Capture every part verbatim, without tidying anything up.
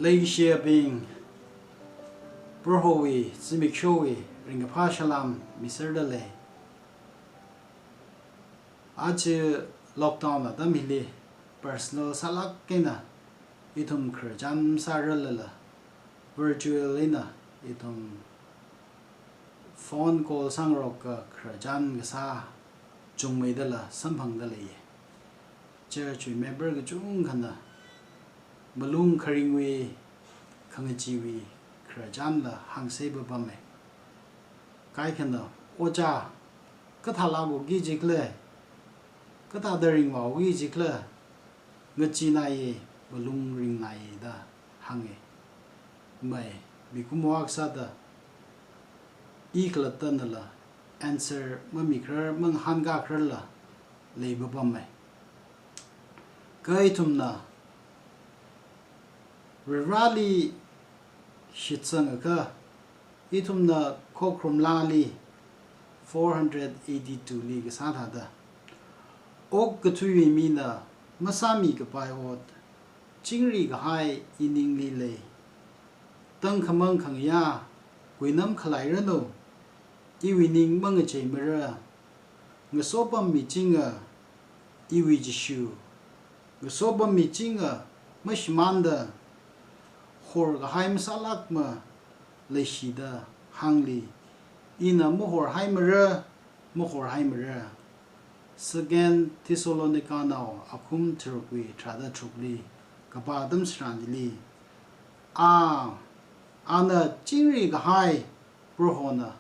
Leikashiyabing, Prohowui zimikshowui ringkaphā salam miserda lei. Aja lockdown atam hili personal sālāk eina ithum khararchan sārarlala, virtual eina ithum phone call sāngarokka khararchan kasā chungmeidala samphangda leiya. Church wui member kachungkhana malung kharingwui, khangacheewui khararchanla hāngsa papama. Kaikhana, "Ojā, kathālāk okki jikhala, kathāda ringvā okki jikhala, ngacheenaiya, malung ringnaiya," da hānga. Mai, mikumo akha sāda i khalattanala answer mamikharar, mangahānkākhararla leipapama. Kha ithumna Varivarāli shitsangakha, ithumna Khokharum laali four hundred eighty-two li kasā thāda, "Okkathuiwui mina masāmikapai ot, chingri kahai iningli lei. Tangkhamang khangayā kuinam khaleiranu, iwui ning mangacheimara. Ngasopam michinga, iwui Jishu, ngasopam michinga mashimānda, horkahai masālākmana leishida hāngli, ina mahorhaimara, mahorhaimara." Second Thessalonica nao akhum tharukwui tharāda tharukli kapā atam tharan hili, A, ana chingri kahai Prohona,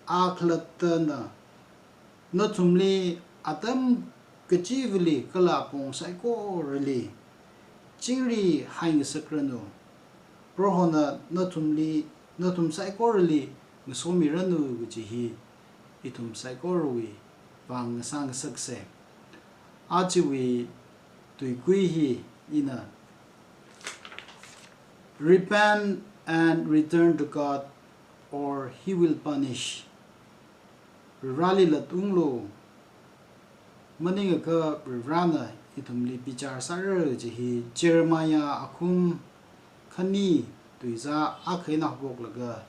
a khalattana nathumli atam kachivali kala apong saikorali chingri haingasakranu. Prohona nathumli, nathum saikorali ngasomiranu kaji hi ithum saikorawui vang ngasā ngasaksa. Ajawui tuikui hi ina, "Repent and return to God, or he will punish." Varivarāli latunglu, maningakha Varivarāna ithumli bichar sāra kaji hi Jeremiah akhum khani tuizā akha eina haophoklaga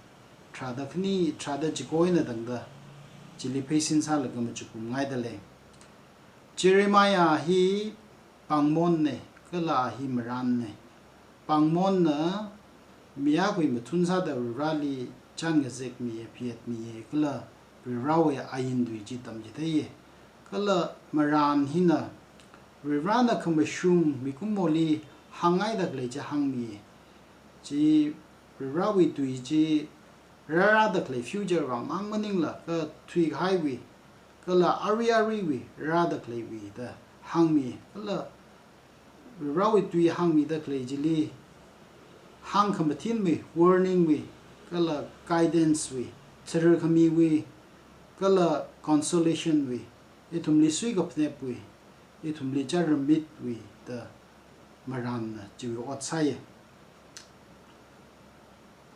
tharāda khani, tharāda chiko eina tangda chili pheisin sālaga machukum ngaida lei. Jeremiah hi pāngmonna, kala hi marānna. Pāngmonna mi akhawui mathun sāda Varivarāli chān ngazekmiya, pheomiya, kala Varivarāwui ain tui chi tamchitheiya. Kala marān hina Varivarāna khamashung mikumoli hāngngaida khalei chi hāngmiya. Chi Varivarāwui tui chi rārāda khalei future vang mang maningla, kathui kahaiwui, kala arui aruiwui rārāda khaleiwui da hāngmi, kala Varivarāwui tui hāngmida khalei chili hāngkhamathinwui, warning wui, kala guidance wui, tharar khamiwui, kala consolation wui, ithumli suikaphanepwui, ithumli chāramitwui da marānna chiwui ot sāya.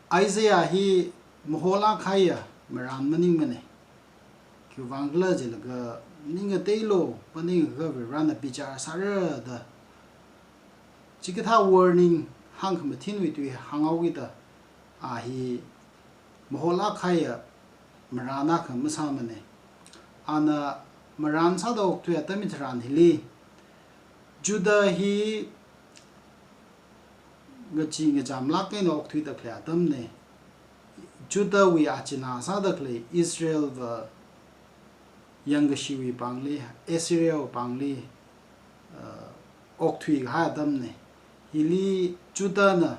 Isaiah hi maholāk kahaiya marān maningmana. Khiwuivang khala jilaga, ning ngateilu, maningakha Varivarāna bichar sāra da chikathā warning hāngkhamathinwui tui hānghaokida, a hi maholāk kahaiya marān akha masāmana. Ana marān sāda okthui atam hitharan hili, Judah hi ngachee ngachamlāk eina okthuida khalei atamna. Judahwui achinā sāda khalei Israelva yangkashiwui pāngli, Assyriawui pāngli, uh, okthui kahai atamna. Hili Judahna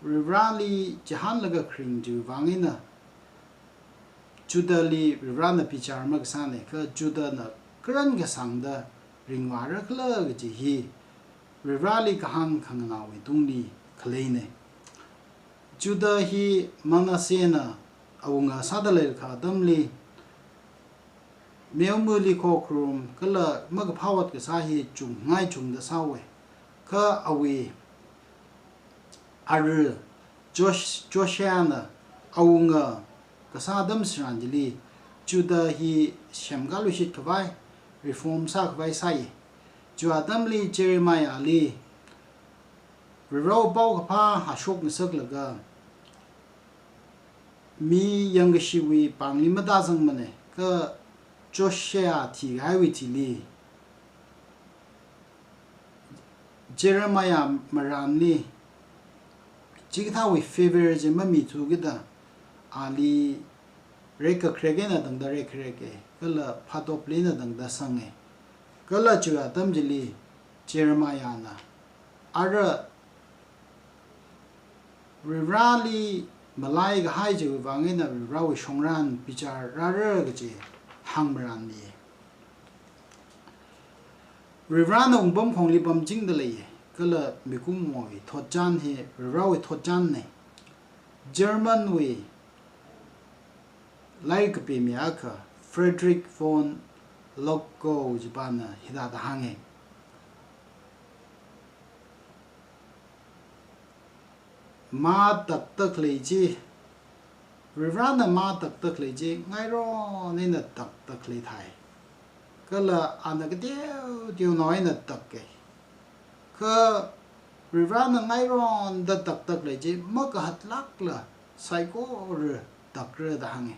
Varivarāli chihānlaga kharing chiwui vang eina Judahli Varivarāna bichar makasāna, kha Judahna karan kasāngda ringvāra khala kaji hi Varivarāli kahāng khanganāwui tungli khaleina. Judah hi Manassehna awunga sāda leilakha atamli, meomali khokharum kala makaphā ot kasā hi chungngai chungda sāhaowa. Kha awui ara Josh-, Josiahna awunga kasā atam tharan chili, Judah hi semkaluishit khavai, reform sākhavai sāya. Chiwui atamli Jeremiahli Varivarāwui paokaphā hāshok ngasaklaga, mi yangkashiwui pāngli matāzangmana, kha Joshua thikahaiwui thili, Jeremiah marānli, chikathāwui favor chi mamithu kida, ali rekkharek eina tangda rekhareka, kala phātopli eina tangda sanga. Kala chiwui atam chili Jeremiahna, ara Varivarāli malaikahai chiwui vang eina Varivarāwui shongran bichar rāra kaji hāngmarānli. Varivarāna wungpamkhongli pamchingda lei, kala mikumowui thotchan hi Varivarāwui thotchanna. Germanwui lairik kapi mi akha Friedrich von Logau jipāna hithāda hānga. Mā taktakhalei chi, Varivarāna mā taktakhalei chi ngairon eina taktakhalei thai. Kala ana kateoteonao eina taka. Kha Varivarāna ngaironda taktakhalei chi makahatlākla saikora takra da hānga.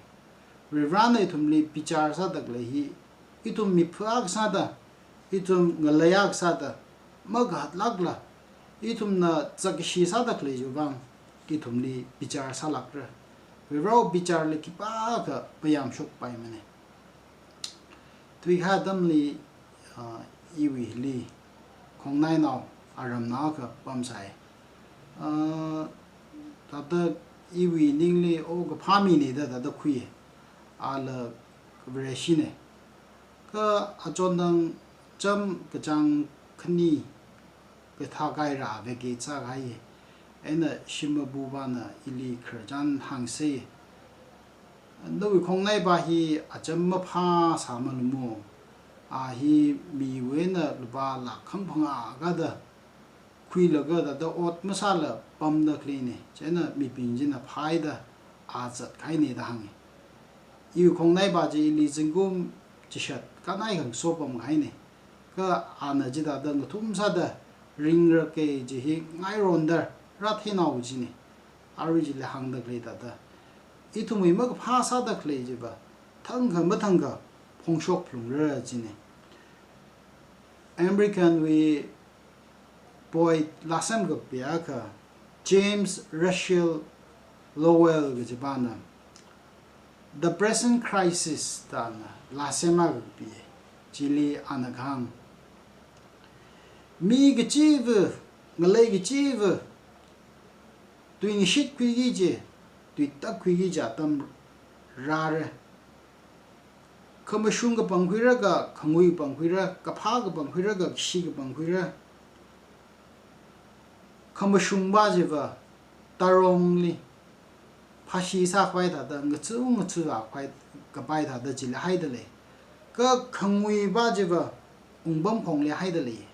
Varivarāna ithumli bichar sātakhalei hi, ithum mipha akha sāda, ithum ngalei akha sāda, makahatlākla, ithumna zakkashi sātakhalei chiwui vang ithumli bichar sālākra. Varivarāwui bicharli khipākha mayāmshokpaimana. Tuikha atamli, ah, iwuili khongnainao aramnao akha pamsai. Ah, thāda iwui ningli, o, kaphā mina da thāda khui. Ala Vareshina. Kha achonnang cham kachāng khani kathā kahaira vacate sākahai. Eina shim mapupāna ili khararchan hāngsa. Nawui khongnaipā hi acham maphā sāmalumo. A hi miwui eina lupā lakh khangphangā akha da khuilaga thāda ot masāla pamda khaleina. Chieina mibing china phāhaida a zatkahaina da hānga. Iwui khongnaipā chi ili zingkum chishat kanai khangaso pamkahaina. Kha ana chithāda ngathum sāda ringraka kaji hi ngaironda rātheinao china. Arui chili hāngda khalei thāda, ithumwui makaphā sāda khalei chiva thangkha mathangkha phongshok phalungra china. Americanwui poet lāsem kapi akha James Russell Lowell kajipāna The Present Crisis da ana lāsem akha kapi. Chili ana kahāng, mi kachiva, ngalei kachiva tuingashit khuiki kaji, tuitak khuiki kaji atam rāra. Khamashung kapangkhuira ka, khangui kapangkhuira, kaphā kapangkhuira ka, kashi kapangkhuira. Khamashungpā chiva tarongli phāshi sākhavai thāda, ngachung ngachung sākhavai kapai thāda chili haida lei. Kha khanguipā chiva wungpamkhongli haida lei.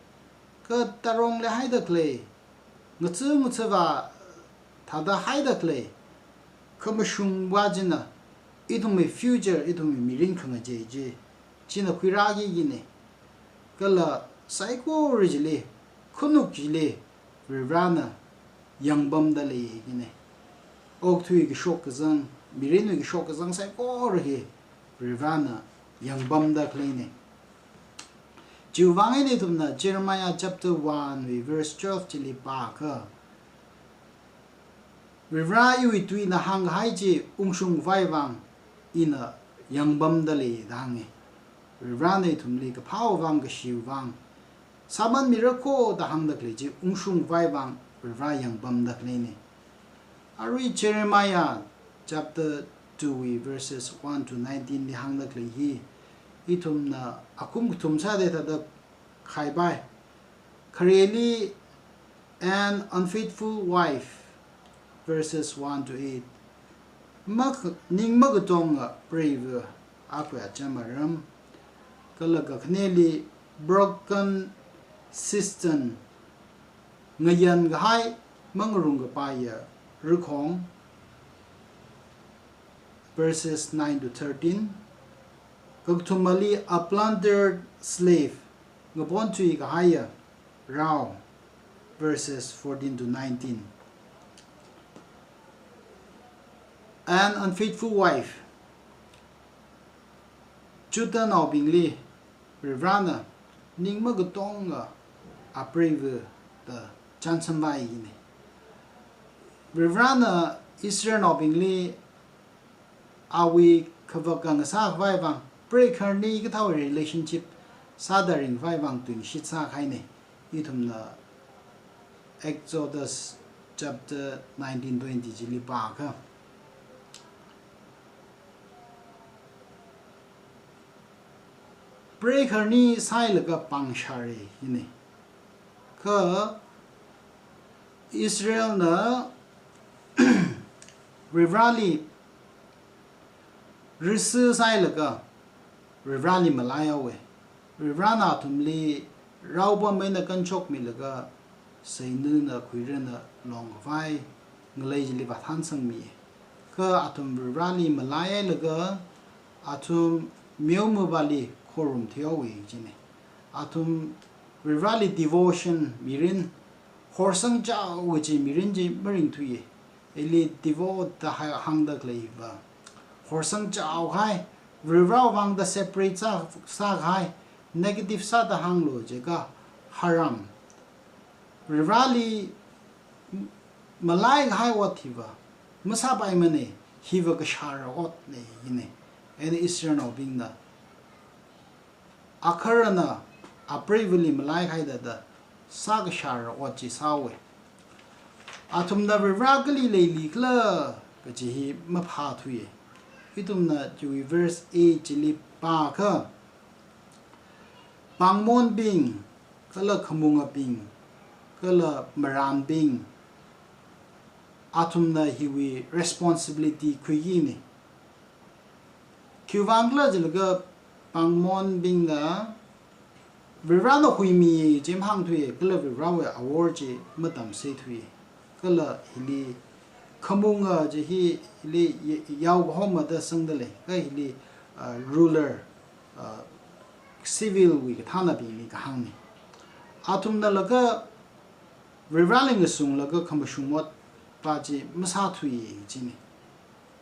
Kha tarongli haida khalei, ngachung ngachungva thāda haida khalei, khamashungpā china ithumwui future, ithumwui mirin khangachei chi, china khuirāki kajina. Kala saikora chili, khanuk chili, Varivarāna yangpamda lei kajina. Okathui kashok kazang, mirinwui kashok kazang saikora hi Varivarāna yangpamda khaleina. Chiwui vang eina ithumna Jeremiah chapter one wui verse twelve chili pākha, Varivarā iwui tuina hāngkahai chi ungshungkhavai vang ina yangpamda lei da hānga. Varivarāna ithumli kaphāwui vang, kashiwui vang sāman mira kho da hāngda khalei chi ungshungkhavai vang Varivarā yangpamda khaleina. Arui Jeremiah chapter two wui verses one to nineteen li hāngda khalei hi ithumna akhum kathum sāda thāda khaipai. Khareli an unfaithful wife, verses one to eight. Mak-, ning makatonga preiva akhawui acham aram. Kala kakhaneli broken cistern, ngayan kahai mangarung kapaiya rakhong, verses nine to thirteen. Kakathumali a plundered slave, ngaponthui kahaiya rao, verses fourteen to nineteen. An unfaithful wife. Judahnaobingli Varivarana ning makatonga apreiva da chānjam vāi kajina. Varivarana Israelnaobingli awui kavak khangasā khavai vang, preigaharni kathāwui relationship sāda ringkhavai vang tuingashit sākahaina. Ithumna Exodus chapter nineteen twenty chili pākha, preigaharni sāhailaga pāngshāra kajina. Kha Israelna Varivarali risi sāhailaga Varivarali malaihaowa. Varivarana athumli raopam eina kanshokmilaga seinana khuirana longkhavai ngalei chili vāthansangmi. Kha athum Varivarali malaihailaga athum meomavali khorumthuihaowa kajina. Athum Varivarali devotion mirin, horsangchao kaji mirin chi maringthuiya. Hili devote da hāng-, hāngda khaleiva, horsangchao kahai, Varivarawui vang da separate sā, sākahai, negative sāda hānglu jiakha haram. Varivarali malaikahai ot hiva masāpaimana, hiva kashāra otna kajina. Eina Israelnaobingna agaharana apreivali malaikahai thāda sākashāra ot chi sāhaowa. Athumna Varivara kali leilikhala kaji hi maphāthuiya. Ithumna chiwui verse eight chili pākha, pāngmonbing, kala khamungabing, kala marānbing, athumna hiwui responsibility khuikina. Khiwuivangkhala jilaga pāngmonbingna Varivarana huimi chi mahāngthuiya, kala Varivarawui awor chi matamchitheithuiya. Kala hili khamunga chi hi, hili ya-, yaokahoma da sangda lei, kha hili, ah, ruler, ah, civil wui kathānabingli kahāngna. Athumna laga Varivarali ngasunglaga khamashung ot pa chi masāthuiya kajina.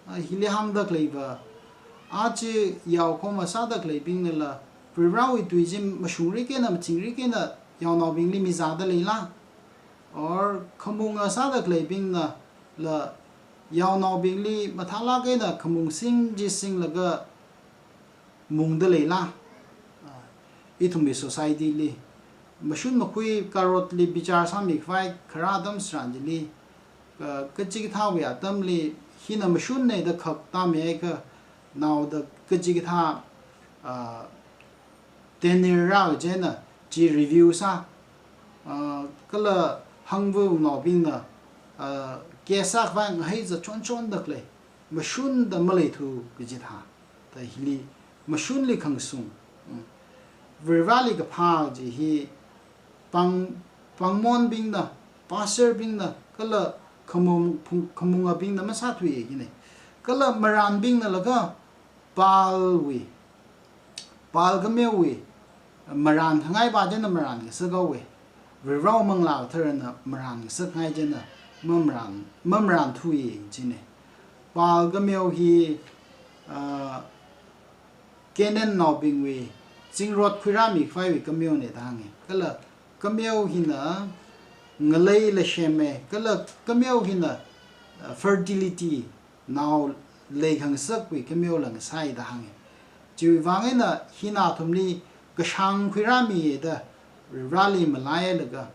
Ah, hili hāngda khaleiva, aja yaokahoma sāda khaleibingnala Varivarawui tui chi mashungrika eina, machingrika eina yaonaobingli mizāda leila? Or khamunga sāda khaleibingnala yaonaobingli mathālāk eina khamung sing chi singlaga mungda leila? Ah, ithumwui society li mashun makhui karotli bichar sāmikhavai kharā atam tharan chili, ah, kachikathāwui atamli hina mashunna da khak tāmihaiakha, naoda kachikathā, ah, tenure rā kaji eina chi review sā, ah, kala hangvanaobingna, ah, case sākhavai ngahai zat chonchonda khalei, mashunda maleithu kajithā. Da hili mashunli khangasung, mm, Varivarali kaphā chi hi pāng, pāngmonbingna, pastor bingna, kala khamung, phung, khamungabingna masāthuiya kajina. Kala marānbingna laga Baalwui, Baal kameowui marān khangai pa china marān ngasakhaowa. Varivarawui Manglā Katharana marān ngasakhai china mamarān, mamarānthuiya kajina. Baal kameo hi, ah, Canaannaobingwui zingrot khuirāmikhavaiwui kameona da hānga. Kala kameo hina ngaleila shema, kala kameo hina, ah, fertility, nao leikhangasakwui kameola ngasai da hānga. Chiwuivang eina hina athumli kashāng khuirāmiya da Varivarali malailaga,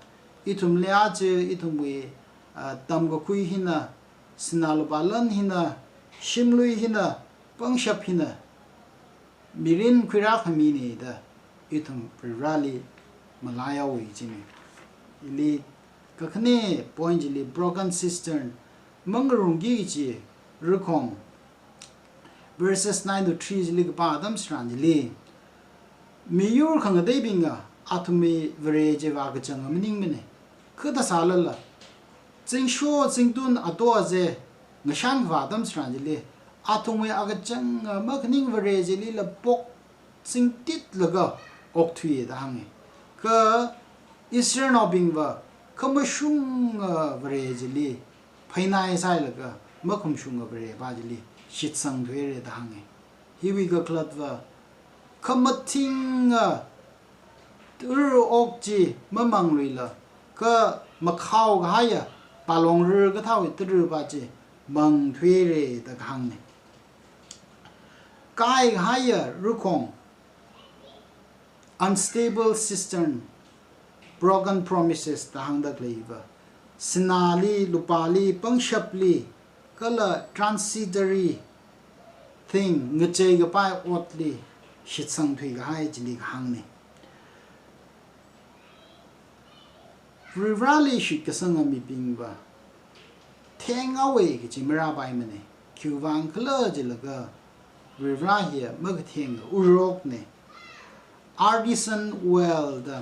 ithumli aja ithumwui, ah, tamkakhui hina, sinā lupā lan hina, shimlui hina, pangshap hina, mirin khuirākhamina da ithum Varivarali malaihaowa kajina. Hili kakhane point chili broken cistern, mangarungki kaji rakhong, verses nine to three chili kapā atam tharan chili, miyur khangateibingva athumwui Vare chiva kachanga maningmana. Kha thāsālala, zingsho zingtun ato aze ngashan khavā atam tharan chili, athumwui akachanga makhaning Vare chilila pok singtitlaga okthuiya da hānga. Kha Israelnaobingva khamashunga Vare chili phainai sāhailaga makhumshunga Varepā chili shitsang thuira da hānga. Hiwui kakhalatva khamathinga tara ok chi mamangluila, kha makhao kahaiya palong rar kathāwui tarapā chi mang thuira da kahāngna. Kai kahaiya rakhong, unstable cistern, broken promises da hāngda khaleiva, sināli, lupāli, pangshapli, kala transitory thing, ngachei kapai otli shitsang thuikahai chili kahāngna. Varivarāli shitkasanga mibingva thenghaowa kaji marāpaimana. Khiwuivang khala jilaga Varivarā hi makatheng urokna. Artisan well da,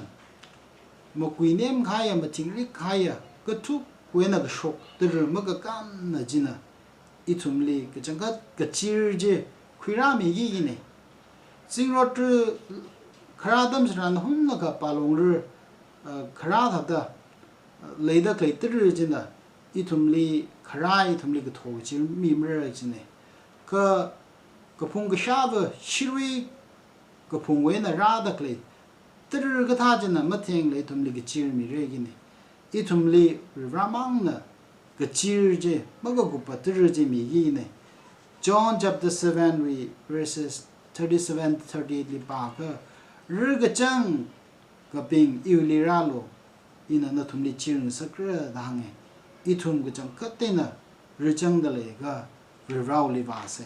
makuinem kahaiya, mathingrik kahaiya, kathukwui eina kashok tara makakānna china ithumli kachangkhat kachir chi khuirāmiki kajina. Zingrot tara kharā atam tharan hunlakha palong rar, uh, kharā thāda, uh, leida khalei tara china ithumli kharā, ithumli kathor chi mimara kajina. Kha kaphung kashāva shirui kaphungwui eina rāda khalei tara kathā china mathengla ithumli kachir mira kajina. Ithumli Varivarāmangna kachir chi, makakuppa tara chi miki kajina. John chapter seven wui verses thirty-seven to thirty-eight li pākha, rar kachang kaping, iwuili rālu, ina nathumli chirngasakra da hānga. Ithum kachangkhat eina rar changda leiakha Varivarāli vāsa.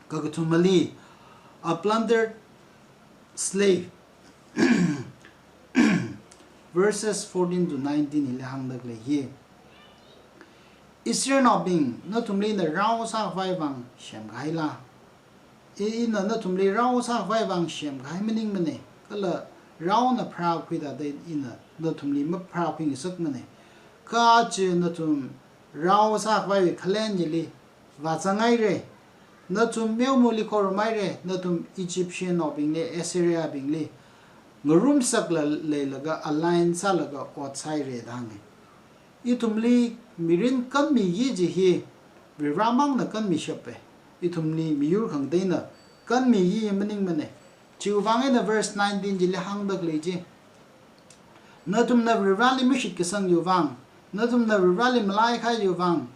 Kakathumali, a plundered slave. Verses fourteen to nineteen hili hāngda khalei hi, Israelnaobing, nathumli ina rao sākhavai vang semkahaila? I, ina nathumli rao sākhavai vang semkahai maningmana, kala raona pharākhui thāda ina nathumli mapharākhuingasakmana. Kha aja nathum rao sākhavaiwui khalen chili vāzanghaira. Nathum meomali khorumhaira, nathum Egyptiannaobingli, Assyriabingli ngarumsakla leilaga alliance sālaga ot sāhaira da hānga. Ithumli mirin kanmiki kaji hi Varivarāmangna kanmishapa. Ithumli miyur khangateina kanmiki kaji maningmana. Chiwuivang eina verse nineteen chili hāngda khalei chi, nathumna Varivarāli mashitkasang chiwuivang, nathumna Varivarāli malaikahai chiwuivang,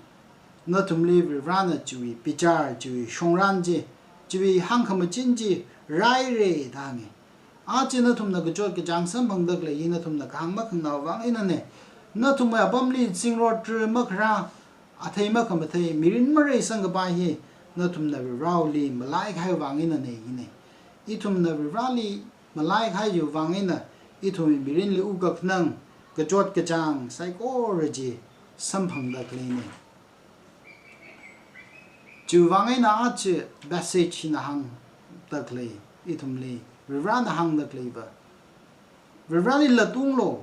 nathumli Varivarāna chiwui bichar, chiwui shongran chi, chiwui hāngkhamachin chi rāhaira da hānga. Aja nathumna kachot kachāng samphangda khalei hi nathumna kahāng makhanganao vang einana. Nathumwui apamli zingrot tara makharā, athei makhamathei, mirin mareisangkapai hi nathumna Varivarāli malaikahai vang einana kajina. Ithumna Varivarāli malaikahai chiwuivang eina ithumwui mirinli wukkhanang, kachot kachāng saikora chi samphangda khaleina. Chiwuivang eina aja passage hina hāngda khalei, ithumli Varivarāna hāngda khaleiva, Varivarāli latunglu,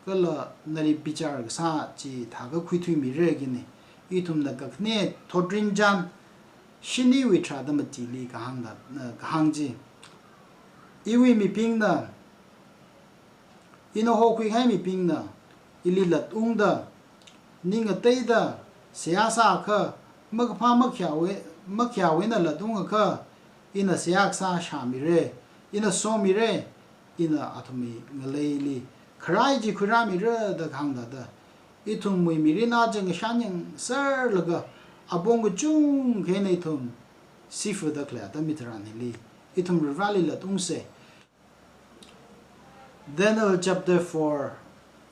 kala nali bichar kasā chithākha khuithuimira kajina. Ithumna kakhane thotrinchān shiniwui tharāda matili kahāngda, eh, kahāng chi, iwui mibingna, ina hokhuikahai mibingna ili latungda, ning ngateida seihā sākha, makaphā makhayāwui, makhayāwui eina latungakha, ina seihā kasā shāmira, ina somira, ina athumwui ngaleili kharai chi khuirāmira da kahāng thāda, ithumwui mirin aja ngashan yangserlaga apong kachungkha eina ithum sifuda khalei atam hitharan hili, ithum Varivarāli latungsa. Daniel chapter four,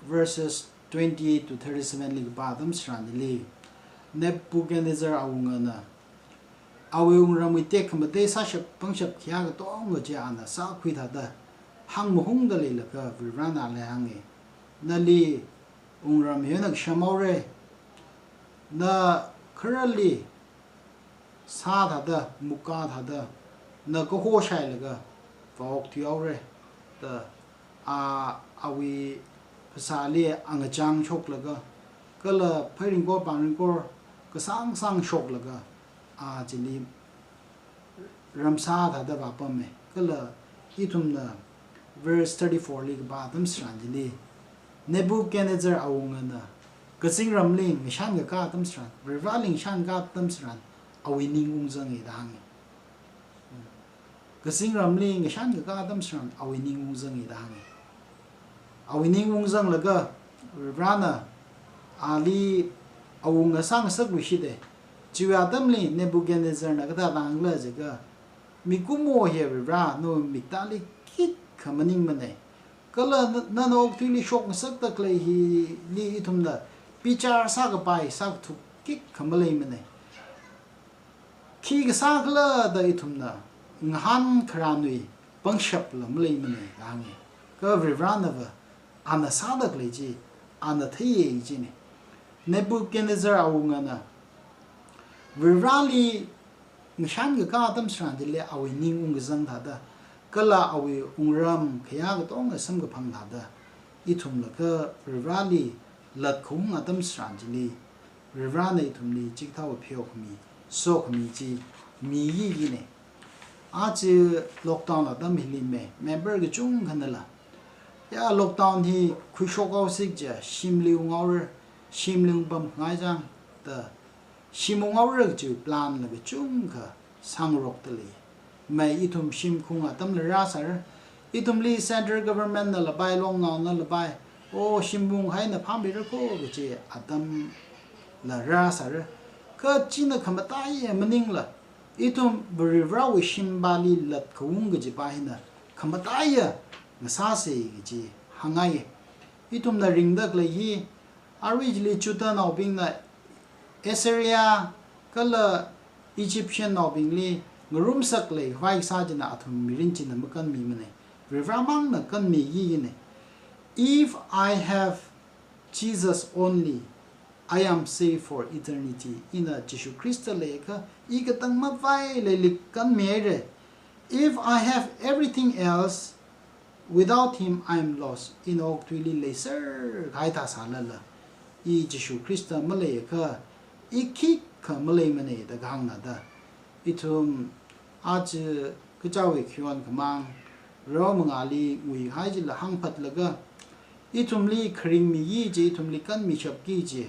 verses twenty-eight to thirty-seven li kapā atam tharan hili, Nebuchadnezzar awungana awui wungramwui tekhamatei sāshap pangshap khayā katonga chi ana sākhui thāda hāngmahungda leilaga Varivarāna ali hānga, nali wungram hi eina kashamhaora, na khararli sā thāda, muka thāda, na kaho shailaga vāokthuihaora da, a, awui phasāli angachāng shoklaga, kala phei ringkor pāng ringkor kasāngsang shoklaga, a chili ramsā thāda vāpama. Kala ithumna verse thirty-four li kapā atam tharan chili, Nebuchadnezzar awungana kazingramli ngashan kakā atam tharan, Varivarali ngashan kakā atam tharan, awui ning ungzanga da hānga. Kazingramli ngashan kakā atam tharan, awui ning ungzanga da hānga. Awui ning ungzanglaga, Varivarana ali awunga sāngasakluishita. Chiwui atamli Nebuchadnezzarna kathāda hāngla jiakha, mikumo hi Varivara nawui miktāli khikha maningmana. Kala na, nana okathuili shokngasakda khalei hili ithumna bichar sākapai sākathuk khikha maleimana. Khi kasā khala da ithumna ngahānkharanwui pangshapla maleimana da hānga. Kha Varivaranava ana sāda khalei chi ana theiya jina. Nebuchadnezzar awungana Varivarali ngashan kakā atam tharan chili awui ning ungkazang thāda, kala awui wungram khayā katonga samkaphang thāda, ithumla kha Varivarali latkhaung atam tharan chili, Varivarana ithumli chikathāwui pheokhami, sokhami chi miya jina. Aja lockdown atam hili me, member kachungkhanala, ya lockdown hi khuishokhaosi kaja, shimli unghaora, shimli ungpamngai chang da, shim unghaora kaji planla kachungkha sāngarokda lei. Mai ithum shim khaung atamla rāsāra. Ithumli central government nala pai, longnaona la pai, o shim unghaina phāmeira kho kaji atamla rāsāra. Kha china khamataiya maningla, ithum Varivarawui shimpali latkhaung kajipa hina khamataiya ngasāsa kaji hāngngaiya. Ithumna ringda khalei hi, arui chili Judahnaobingna Assyria kala Egyptiannaobingli ngarumsak leikhavai kasā china athum mirin china makanmimana. Varivaramangna kanmiya jina. "If I have Jesus only, I am safe for eternity." Ina Jishu Khrista leiakha, i katang mavai leili kanmihaira. "If I have everything else, without him I am lost." Ina okathuili leiser kahai thāsālala, i Jishu Khrista maleiakha, i khikha maleimana da kahāngna da. Ithum aja kachaowui khayon khamāng, rao mangāli nguikahai chila hāngphatlaga, ithumli kharing miya kaji, ithumli kanmishapki kaji,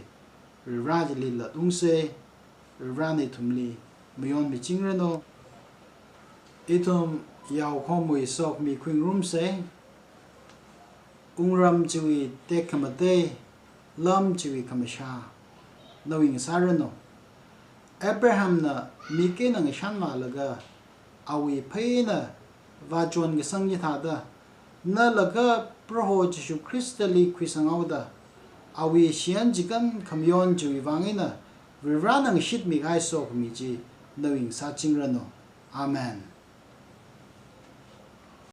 Varivara chili latungsa. Varivarana ithumli mayonmichingranu. Ithum yaokhomwui sokhami khuingarumsa. Wungram chiwui tekhamatei, lam chiwui khamashā nawui ngasāranu. Abrahamna mik eina ngashanvālaga, awui phei eina vāchon kasang chithāda, nala kha Proho Jishu Khristali khuisanghaoda, awui shiyan chikān khamayon chiwui vang eina Varivarana ngashitmikahai sokhami chi nawui ngasāchingranu. Amen.